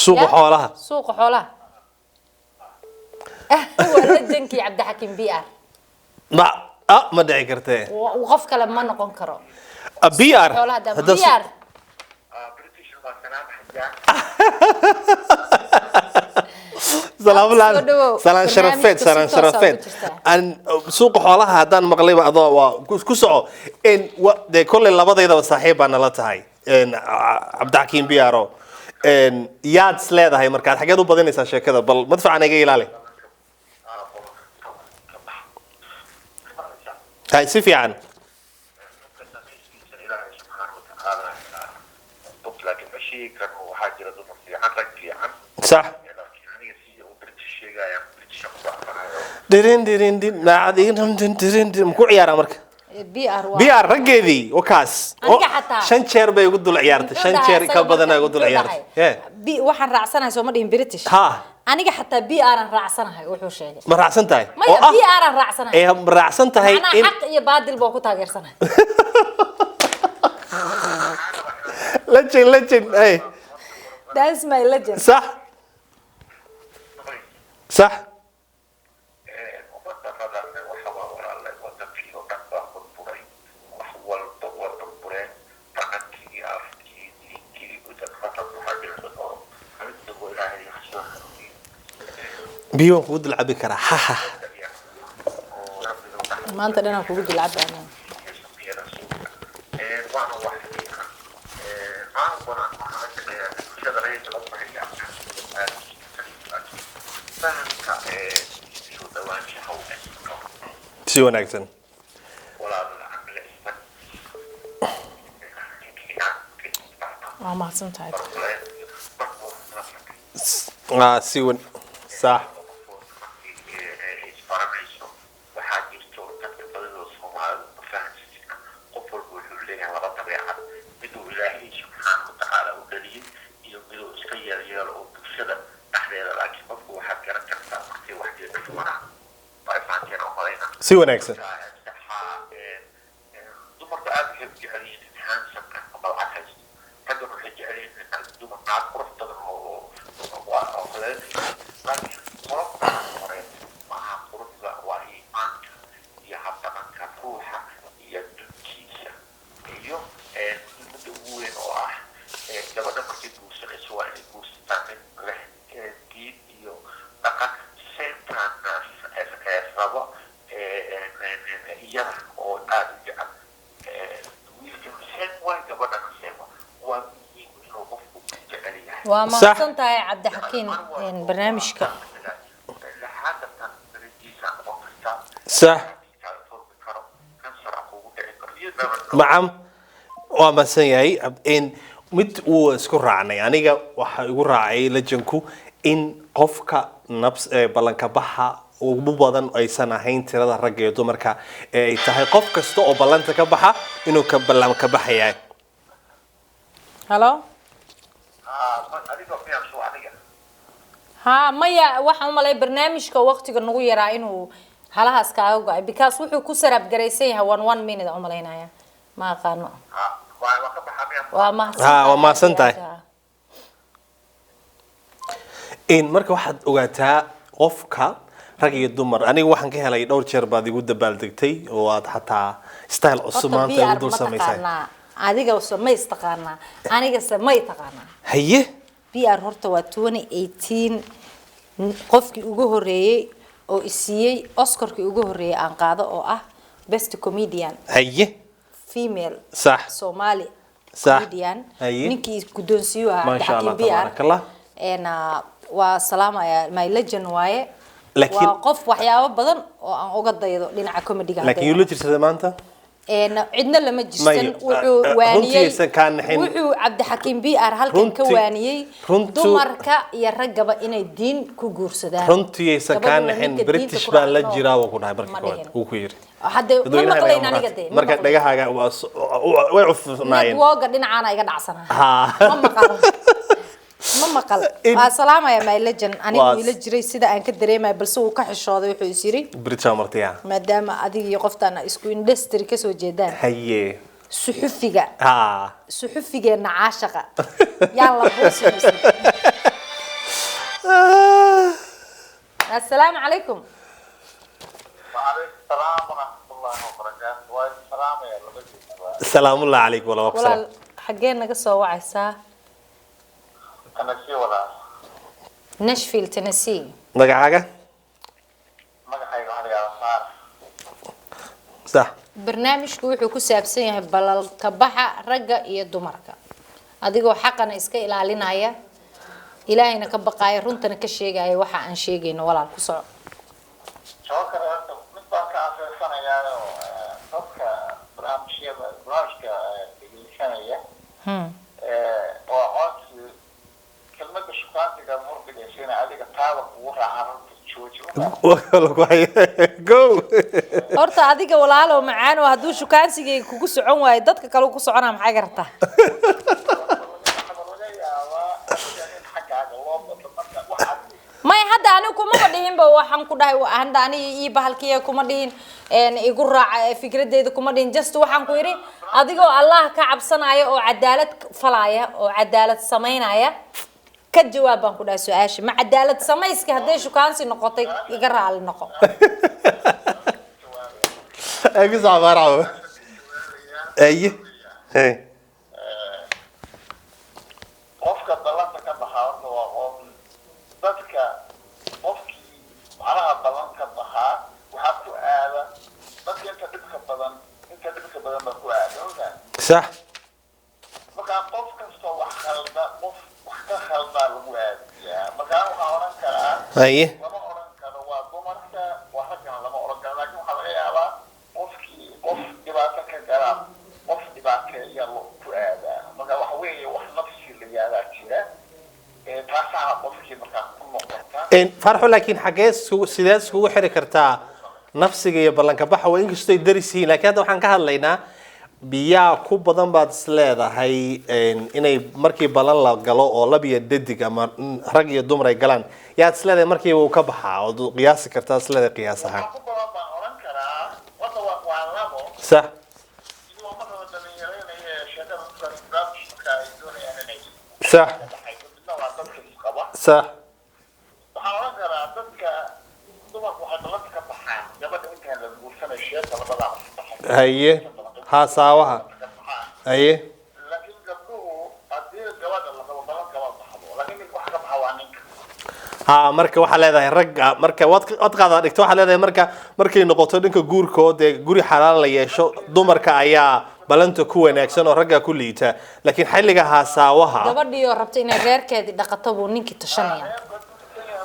Suuqa Ya? xoolaha. Suuqa xoolaha waa legendkii Cabdixakiim BR. Ma ma dhici kartee. Qof kale ma noqon karo. BR. Xoolaha BR. British waa salaam xajaa. Salaam. Soo Laan dhawow. salaan sharafeed. Barnaamijka Salaan si toos ah ugu sharafeed. jirtaa. Aan suuqa xoolaha haddaan maqlayba, adoo waa ku soco en dee kolley labadaydaba saaxiib baa nala tahay en Cabdixakiim BRo. En yaad is leedahay markaad xageed u badinaysaa sheekada? Bal madfacan iga ilaali. Ka bax. Hay, si fiican. Ilaahay subxaana watacaala dad, laakiin ma sheegi karno. Waxaa jira dumar fiican, rag fiican. Laakiin aniga si uu British sheegaya, British ku raacsanayo. Dhirin dhirin dhin naacad iga dhirin dhirin muku ciyaaraa marka. BR waa BR raggeedii wakaas. Aniga xataa. Shan jeer bay igu dul ciyaartay, Muxuu shan dhahay jeer ka asaga badan marka? igu dul Muxuu ciyaartay. dhahay? Waxaan raacsanahay, soo ma dhihin British? Ha. Aniga xataa BR aan raacsanahay wuxuu sheegay. Ma raacsan tahay? Maya. Oo ah, BR aan raacsanahay. Ee ma raacsan tahay? Macnaha In xaq iyo baadil baa ku taageersanahay. Legend, legend, ay. That's my legend. Sax. Ummadda badan waxa waa walaalay, wadankii oo dhan baa burburay, wax walba waa burbureen, dhaqankii, afkii, diinkii, dadka waxaa jira dad oo midnaba Ilaahay hasoo hanuuniyo. Biyo waan kugu dul cabi karaa, ha ha. Oo Rabbiga u Maanta dhanaan kugu dilcaba. Waana wax fiican. Caawana waxaa la shaqeeyaa bulshada rayidka la sameeyaa fahamka soo dhawaanshaha u egto. Si wanaagsan. Walaal caqli. Waa mahadsan tahay. Ah, si wan sax. Isbaranayso waxaa jirto dadka badidoo Soomaalida ma fahansina. Qof walba wuxuu leeyahay laba dabeecad: miduu Ilaahay subxaana watacaala u dhaliyey iyo miduu iska yeelyeelo oo bulshada dhexdeeda. Laakiin qofku waxaad garan kartaa markay wax jeedadwanaa waa fahanteen oo malayna. Si wanaagsan. Dumarka aad waxay u jecel yihiin in handsome ah ama lacag haysto. Raggan waxay jecel yihiin in dumar naag qurux badan oo kale, laakiin qolobka hore maaha. Quruxda waa iimaanka iyo habdhaqanka ruuxa iyo dunkiisa iyo muhiimadda ugu weyn oo ah gabadha markay guursanayso waa inay guursataa nin leh diin iyo dhaqan, same-time rabo iyada oo aada u jecel. Wiilka same waay, gabadhana same waa muhiim inuu qofku jecel yahay. Waa mahadsan tahay, Cabdixakiin, barnaamijka. Laxaadatan darajiisa noqon kartaa. Kaaga furmi karo, kansar kugu dhici karo iyo Macam, waa mahadsan yahay. In mid uu isku raacnay, aniga waxa igu raacay legendku in qofka nabs ee ballanka baxa ugu badan aysan ahayn tirada ragga iyo dumarka, ee ay tahay qof kasta oo ballanta ka baxa inuu ka ballan ka baxaya. Halo. Adiga miyaa soo aniga? Ha, maya, waxaan umalay barnaamijka waqtiga nagu yaraa inuu halahaas kaaga go-ay, because wuxuu ku saraab garaysan yahay one one minute aan umalaynaya, ma aqaano. Waa ka baxaa miyaa? Waa mahadsan. Ha, waa mahadsan tahay. Tahay. In marka waxaad ogaataa qofka rag iyo dumar, aniga waxaan ka helay dhowr jeer baad igu dabaaldegtay oo aad xataa style cusub Horta maanta igu BR dul ma samaysay. taqaanaa adiga? Se may istaqaanaa? Aniga se may taqaanaa? Haye. BR horta waa 2018 qofkii ugu horeeyey oo isiiyey Oscarkii ugu horeeyey aan qaado, oo ah best comedian female Somali comedian. Ninkii guddoonsiiyuu ahaa Maasha Allah, Cabdixakiim BR. tabaaraka Allah. Een, waa salaamaya, my legend waaye. Laakiin- Waa qof waxyaabo badan oo aan uga daydo dhinaca comediga. Laakiin yuu la jirsaday maanta? Een, cidna lama jirsan. May, Wuxuu waaniyey runtii aysan kaa naxin. Wuxuu Cabdixakiim BR halkan ka waaniyey dumarka iyo raggaba inay diin ku guursadaan. Runtii aysan kaa Gabadhuna naxin. ninka diinta British ku baan la raacno jiraa wuu ku dhahay marka ma koowaad. dhihin. Wuu ku yiri Hadde ma dadweynaha maqlayn naga aniga maqlaatay. dee ma Marka maqlayn. Dhagahaaga waa way cufnaayeen. Networka dhinacaana iga dhacsanaa. Ma maqal, ma maqal. Waa salaamaya my legend. Anigu ila jiray sida aan ka dareemaya, balse wuu ka xishooday. Wuxuu is yiri British martiya. maadaama adiga iyo qoftaan isku industry kasoo jeedaan, suxufiga, suxufigeena caashaqa yaa la buusinaysa. Assalaamu calaykum. وعليكم السلام ورحمة الله وبركاته. والسلام يا لبدي. Salaamullahi calaykum, walaal. Walaal, xaggee naga soo wacaysaa? أنا شي ولا Nashville, Tennessee. Magacaaga? Magacayga waxaa la yidhahdaa Faarax. Sax. Barnaamijku wuxuu ku saabsan yahay ballanka baxa ragga iyo dumarka, adigoo xaqana iska ilaalinaya, Ilaahayna ka baqaaya, runtana ka sheegaya waxa aan sheegayno. Walaal, ku soco. Soo kale, horta mid baan ka afeefanayaa oo dadka barnaamijka dhegeysanaya oo codsi kelmadda shukaantiga murdigaysina adiga taaba kugu raacan, runta jooji. Lagu hayo. Go. Horta adiga, walaalo macaan, oo hadduu shukaansigayga kugu socon waayo, dadka kale ku soconaa, maxay gartaa? Waxaa laga yaabaa adiga in xaggaaga loo bato marka wax adiga May, hadda anigu kumaba dhihinba. Waxaan ku dhahay hadda aniga ii bahalkiya kuma dhihin, igu raaca fikradeyda kuma dhihin. Just waxaan ku yidhi, adigoo Allah ka cabsanaya oo cadaalad falaya oo cadaalad samaynaya, ka jawaab baan ku dhahay su-aasha. Ma cadaalad samayska hadday shukaansi noqotay, iga raali noqo. Ay, ku soco, Faarax. Aye. Hey. Qofka ballanta ka baxaa horta waa qof dadka qofkii macnaha ballan ka baxaa waxaa ku aada dadka inta dhibka badan baa ku aada, ogaa. Markaa qof kastoo wax khalda, qof wax ka khaldaa lagu aadiyaa. Markaa waxaa oran karaa lama oran karo waa dumarka, waa raggana lama oran karo, laakiin waxaa laga yaabaa qofkii qof dhibaato ka galaa, qof dhibaateeya ku aadaa. Marka waxa weeye wax nafsi la yaadaa jira. Taasaana qofkii markaa ku noqota. Farxo, laakiin xagee sidee iskugu xiri kartaa nafsiga iyo ballanka baxa? Waa inkastoo ay daris yihiin, laakiin hadda waxaan ka hadlaynaa biyaa ku badan baad is leedahay inay markii ballan la galo oo lab iyo dhadig ama rag iyo dumar ay galaan, yaad is leedahay markiiba uu ka baxaa ood qiyaasi kartaa, is leedahay qiyaas ahaan? Waxaa ku badan baan oran karaa horta waa labo. Iyadoo marka la dhalinyaraynaya sheekada dadka barnaamij marka ay doonayaan inay ka dhaxayso, midna waa dadka isqaba. Waxaan oran karaa dadka dumarku waxay ballanta ka baxaan gabadha intaan la guursanay, sheeka labadaa baxay. Haye, haasaawaha. Ka baxaan. Laakiin gabdhuhu haddii gabadha la qabo ballan kama baxdo, laakiin ninka wax ka baxa waa ninka. Ha, marka waxaa leedahay ragga marka waad qaadaa dhigto, waxaa leedahay marka markay noqoto dhanka guurkood ee guri xalaal la yeesho, dumarka ayaa balanta ku wanaagsan oo ragga ku liita, laakiin xilliga haasaawaha Gabadhii oo rabta inay reerkeedii dhaqato buu ninkii tashanaya. Reerka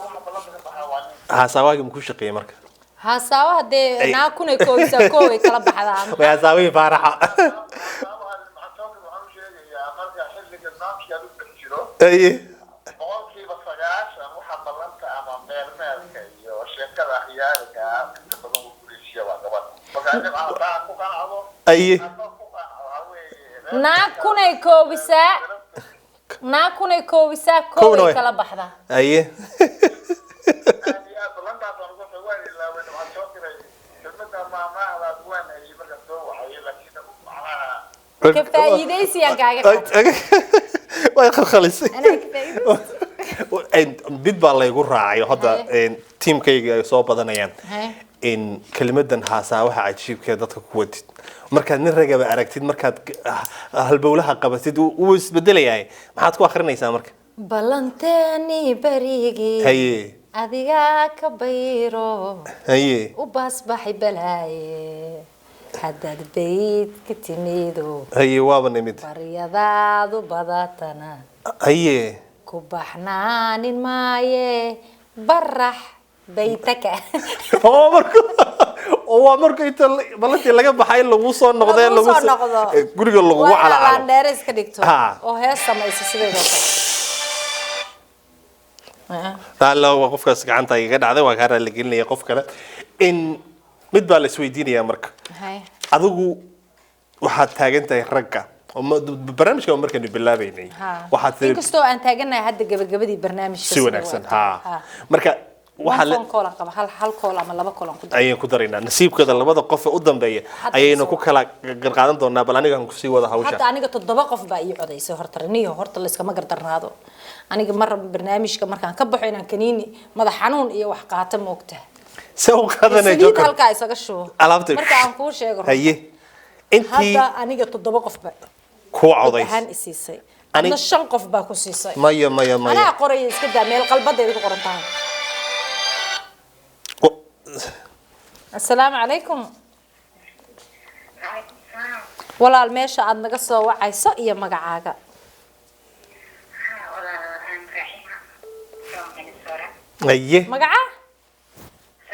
waxa ballanta ka baxa waa ninka. Haasaawahagi maku shaqeeyey marka? Haasaawaha dee naa kunay koobisaa, koobay kala baxdaa. Way haasaawihii Faaraxa. Maxaa waxaan u sheegayaa marka xilliga barnaamijka aad u dhex jiro, 90% waxa ballanta ama meelmeelka iyo sheekada khiyaariga ah inta badan uu gureyshiya waa gabadha. Marka aniga hadaa ku qanacdo haddaa ku qanacdo waxaa weeye Naa kunay koobisaa, naa kunay koobisaa, Kowna koobay kala baxdaa. Aad iyo aad ballantaasaan uga soo waan ilaaway. Waxaan soo diray kelmadda maamaahdaas, waan hayay markaan soo waxayay, laakiin macnaha Ka faa'iidaysiyaan kaaga qaatay. Way khalkhalisay. Anaa ka faa'iidaystay. Mid baa laygu raacay oo hadda tiimkayga ay soo badanayaan in kelimadan haasaawaha cajiibka ee dadka ku wadid, markaad nin ragaba aragtid, markaad halbowlaha qabatid, wuu isbedelayaa. Maxaad ku akrinaysaa marka? Ballanteeni berigii adigaa ka bayro u baasbaxay balaaye, haddaad bayd ka timido Haye, waaba nimid. baryadaadu badatana ku baxnaanin maaye, barax baytaka. Oo marka oo waa marka inta ballantii laga baxay lagu soo noqdee lagu soo noqdo. Guriga lagugu Waa inaad calacalo. Laandheere iska dhigto oo hees samayso sideedoo kale. Taalo waa qofkaas gacanta igaga dhacday, waa kaa raaligelinaya qof kale. In mid baa la isweydiinayaa marka. Adigu waxaad taagan tahay ragga oo barnaamijka markaynu bilaabaynay waxaad tiri Inkastoo aan taaganahay hadda gabagabadii barnaamijka si sida wanaagsan waa. Ha, marka Waxaa One phone call aan qaba, hal hal call ama laba call aan ku daray. Ayaynu ku daraynaa nasiibkooda labada qof ee u dambeeya. Hadda Ayaynu soo ku kala garqaadan doonaa. Bal aniga aan kusii wada hawsha. Hadda aniga toddoba qof baa ii codaysay. Horta raniyo, horta layskama gardarnaado. Aniga mar rabo barnaamijka markaan ka baxo inaan kaniini madax xanuun iyo wax qaata, ma ogtahay? Se u qaadanay Saliid Joker. halkaa isaga shubo. Alaabta. Marka aan kuu sheego runta. Haye, intii Hadda aniga toddoba qof baa kuu codays ahaan i siisay. Adna shan qof baa ku siisay. Maya, maya, maya. Anaa qoraya, iska daa, meel qalbadayda ku qoran tahay. Assalaamu calaykum walaal, meesha aad naga soo wacayso iyo magacaaga? Walaal, I'm Rahima from Minnesota. Haye. Magaca?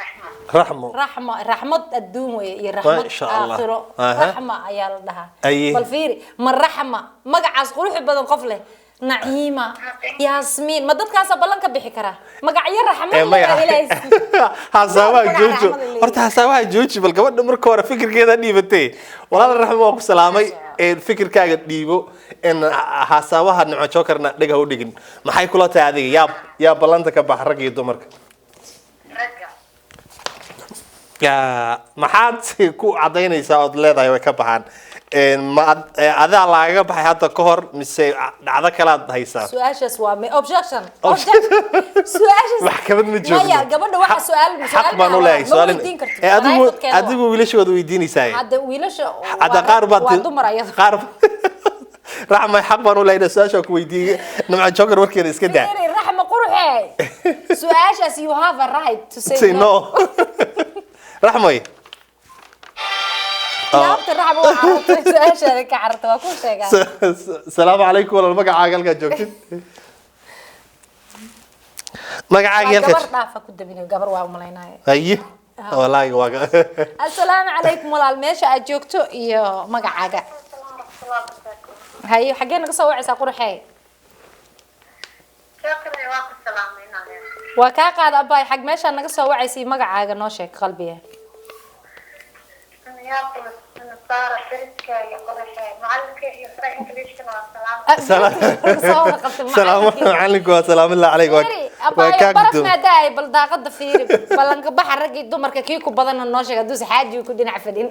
Rahma. Raxmo. Raxma, raxmad adduun weye iyo raxmad Masha Allah. aakhiro. Raxma ayaa la dhahaa. Bal fiiri, ma raxma magacaas quruxda badan qof leh, Naciima, Yaasmiin, ma dadkaasa ballan ka bixi karaa magacyo raxmad Ee leh? Maya. Baa Ilaahay siiyey. Hasaabaha Magaca joojo. raxmad leh. Horta hasaabaha jooji. Bal gabadha marka hore fikirkeeda dhiibatee. Walaal Raxmo, waa ku salaamay. Ee fikirkaaga dhiibo in hasaabaha Nimco Jokerna dheg ha u dhigin. Maxay kula tahay adiga, yaa ballanta ka baxa, rag iyo dumarka? Ragga. Yaa, maxaad ku cadaynaysaa ood leedahay way ka baxaan? Een, ma adaa lagaga baxay hadda ka hor mise dhacdo kalaad haysaa? Su-aashaas waa objection, objection su-aashaas. Maxkamad ma joogno. Maya, gabadha waxa su-aal Xaq baan u leeyahay ma su-aal weydiin kartid. ee adigu Privatekeeda waa. Adigu wiilasha waad weydiinaysaa. Hadda wiilasha Hadda waa qaar baad waa dumar ayada. Qaar Raxma, xaq baan u leeyahay su-aasha ku weydiiyey. Nimco Joker warkeeda iska daa. Fiiri, Raxma quruxe, su-aashaas you have a right to say, Say no, Raxmay. Yaabta, Raxma waa carartay, su-aashaada ka carartay, waa ku sheegaa. Salaamu calaykum walaal, magacaaga, halkaad joogtid, magacaaga, Waa halkaad gabar dhaafa ku dabinayo, gabar waa umalaynaya. Haye, wallaahi waa Assalaamu calaykum walaal, meesha aad joogto iyo magacaaga? Haye, xaggee naga soo wacaysaa, quruxee? Joker, waa ku salaameynaya. Waa kaa qaada abaay. Xag meeshaa naga soo wacaysa iyo magacaaga noo sheeg, qalbiga. Minneapolis, Minnesota, deriska iyo qoraxe, macalinka iyo sare Englishkana waa salaam. Soo wada qabtay. Salaam macalinku, waa salaamillah calayk, waa Fiiri, waa abaayo kaa baraf guddoom. Maadaay bal daaqada fiiri, ballanka baxa raggii dumarka kii ku badanna noo sheeg, hadduu xaajiga ku dhinac fadhin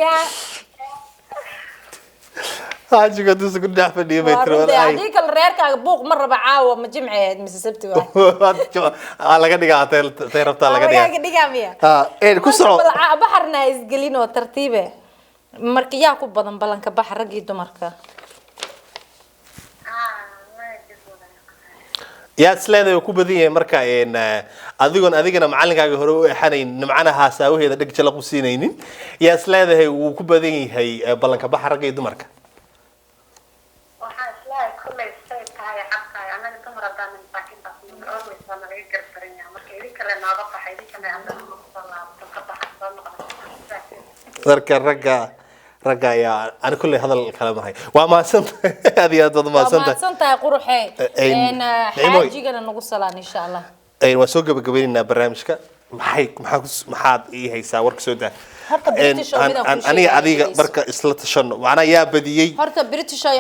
ya. Xaajiga hadduu ku dhex fadhiyo bay Waa tiri runtii, walahi. Haddii kale reerkaaga buuq ma raba. Caawa ma jimceed mise sabti waay? Waa laga dhigaa tay rabtaa laga dhigaa. Lagaaga dhigaa miya? Ha, ee ku soco. Marka bal baxarna ha isgelin oo tartiibe. Marka yaa ku badan ballanka baxa, raggii dumarka? Ah, ma jirto. Yaa is leedahay oo ku badan yahay? Marka een adigoon adigana macalinkaaga hore u exanayn, Nimcana haasaawaheeda dheg jalaq u siinaynin, yaa is leedahay wuu ku badan yahay ballanka baxa, ragga iyo dumarka? Waxaan islahay kolley say tahay xaqtahay, anaga dumar haddaan laakiin taas always waa nalaga gardaran yahay. Marka idinkale nooga baxay, idinkale haddana nagu soo laabto ka baxa soo noqda. Marka ragga ayaa ani kulley hadal kale mahay. Waa mahadsantahay, aad iyo aad baad Waa mahadsantahay. Mahadsan tahay, quruxee. Een, Nicmoy. Xaajigana nagu salaan insha Allah. Een, waan soo gabagabeynaynaa barnaamijka. Maxay maxaa maxaad ii haysaa warka soo daa? Horta British oo midaan kuu Aniga sheegaya adiga dhegeyso. Marka isla tashano, macnaa yaa badiyey? Horta British oo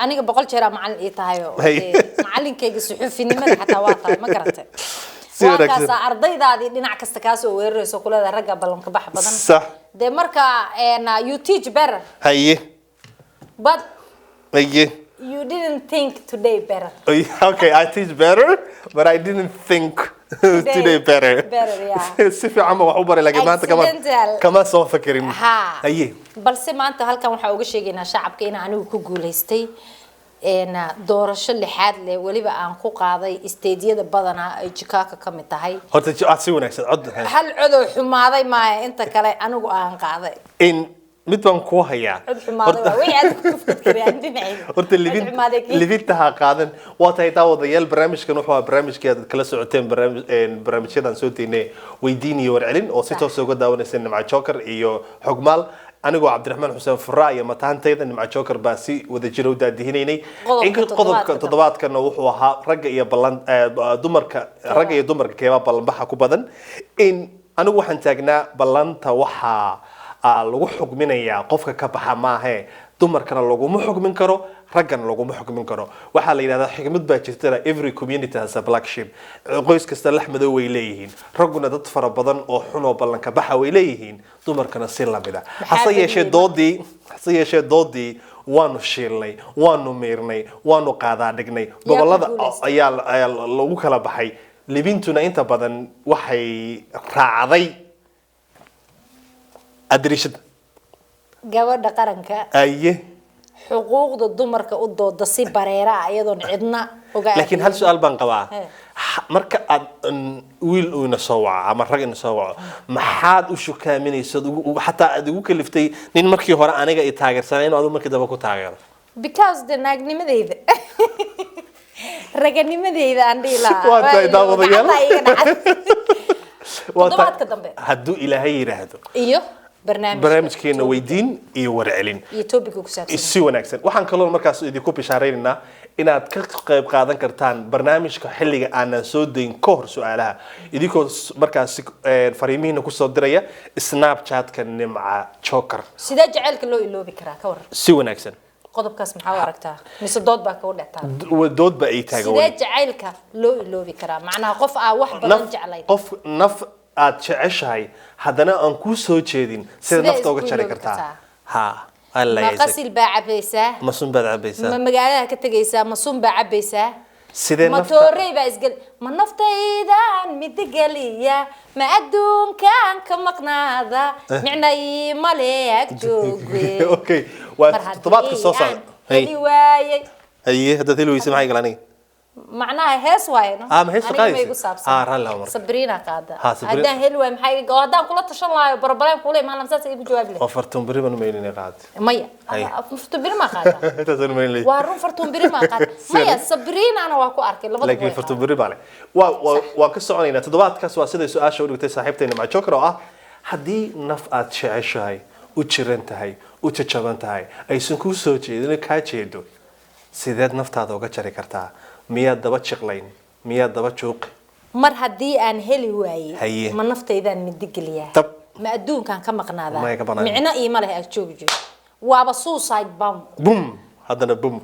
aniga 100 jeer aa macalin ii tahay oo macalinkayga suxuufinimada xataa waa tahay, ma garatay? Si Waa wanaagsan. kaasaa ardaydaadii dhinac kasta kaasoo weerarayso kuleeda ragga ballanka bax badan. Dee marka een, you teach better. But you didn't think today better. Okay, I teach better, but I didn't think today better. Better, yeah. Si fiican baan wax u baray, laakiin maanta kama Accidental. kama soo fakerin. Ha. Balse maanta halkan waxaa uga sheegaynaa shacabka in anigu ku guulaystay een, doorasho lixaad leh, weliba aan ku qaaday isteediyada badanaa ay Chicago ka mid tahay. Horta aad si wanaagsan cod. Hal codoo xumaaday maaya, inta kale anigu aan qaaday. In mid baan kuu hayaa. Cod xumaaday waa wixii aad ku fikirayaan dhinacayga. Horta Cod libin xumaaday libinta ha qaadan. Waa tahay daawadayaal, barnaamijkan wuxuu ahaa barnaamijkii aad kala socoteen barnaamijyadan soo deynay, weydiin iyo warcelin, oo si toos uga daawanaysa Nimco Joker iyo Xogmaal. Anigoo Cabdiraxmaan Xuseen Furaa iyo mataantayda Nimco Joker baa si wadajir u daadihinaynay. Qodobka Qodobka toddobaadka. Toddobaadkana wuxuu ahaa ragga iyo ballan dumarka, ragga iyo dumarka keebaa ballanbaxa ku badan. In anigu waxaan taagnaa ballanta waxaa lagu xugminayaa qofka ka baxa maahe. Dumarkana laguma xukmin karo, raggana laguma xukmin karo. Waxaa la yidhahdaa, xikmad baa jirtana, "Every community has a black sheep." Qoys kasta lax madow way leeyihiin. Ragguna dad fara badan oo xun oo ballanka baxa way leeyihiin, dumarkana si lamida. Hase yeeshee badiyey? Doodii waanu shiilnay, waanu miirnay, waanu qaadaa dhignay. Gobolada guulaystay? ayaa lagu kala baxay. Libintuna inta badan waxay raacday adirishada. Gabadha qaranka Aye. xuquuqda dumarka u dooda si bareera ah, iyadoon cidna oga. Laakiin hal su-aal baan qabaa. He. Marka aad wiil uu ina soo waco ama rag ina soo waco, maxaad u shukaaminaysa xataa aad igu kaliftay nin markii hore aniga i taageersanay inuu adigu markii dambe ku taageero? Because de naagnimadeyda, raganimadeyda aan dhihi lahaa. Waa tahay, daawadayaal. Gacanta iga dhacay. Waa Toddobaadka dambe. Hadduu Ilaahay yidhaahdo. Iyo barnaamijka. Barnaamijkeena weydiin iyo warcelin. Iyo topic ku saabsan. Si wanaagsan. Waxaan kaloo markaas idinku bishaaraynaynaa inaad ka qayb qaadan kartaan barnaamijka xilliga aanan soo dayn ka hor su-aalaha, idinkoo markaas fariimihiina kusoo diraya Snapchatka Nimca Joker. Sidee jaceylka loo iloobi karaa, ka waran? Si wanaagsan. Qodobkaas maxaa u aragtaa, mise dood baa kagu dhectaa? Dood ba ay taagan. Sidee jacaylka loo iloobi karaa, macnaha qof aa wax badan Naf jeclayd? Qof naf aad jeceshahay haddana aan kuu soo jeedin, sida Sidee nafta uga isku jari iloobi kartaa? kartaa? Ha. Ma qasil baa cabaysaa? Ma sun baad cabaysaa? Ma magaalada ka tegaysaa? Ma sun baa cabaysaa? Sidee Ma nafta toorey baa isgel? Ma naftaydan midgeliya? Ma adduunkan ka maqnaada? Micnay male ag jooge. Okay, waa Mar haddii toddobaadka soo socda. aan heli waayey. Haye, haddaad heli weyse, maxay galan aniga? Macnaha hees waaye, no? Ah, ma hees Aniga ma qaadaysid? igu saabsan. Ah, raalli ah marka. Sabriina qaada. Ha, Sabriina. Haddaan heli waayo, maxay oo haddaan kula tashan lahayo, barbarayn kula imaan lahaa, saas igu jawaabi lahayd. Oo fartuun beri baan umaynay qaad. Maya. Haye. Fartuun beri maa qaada. Intaasaan umaynay. Waa run, fartuun beri maa qaada. Maya, Sabriinana waa ku arkay labada. Laakiin fartuun beri baa leh. Waa ka soconaynaa toddobaadkaas. Waa siday su-aasha u dhigtay saaxiibtayna Mac Joker oo ah, haddii naf aad jeceshahay, u jiran tahay, u jajaban tahay, aysan kuu soo jeedin, kaa jeedo, sideed naftaada uga jari kartaa? Miyaad daba jiqlayn? Miyaad daba juuqi? Mar haddii aan heli waayey, Haye. ma naftaydaan midigeliyaa? Tab. Ma adduunkan ka maqnaadaa? Maya, ka maqnaadaa. Micno iima leh ag joogi jiro, waaba suicide bomb. Bum, haddana bum.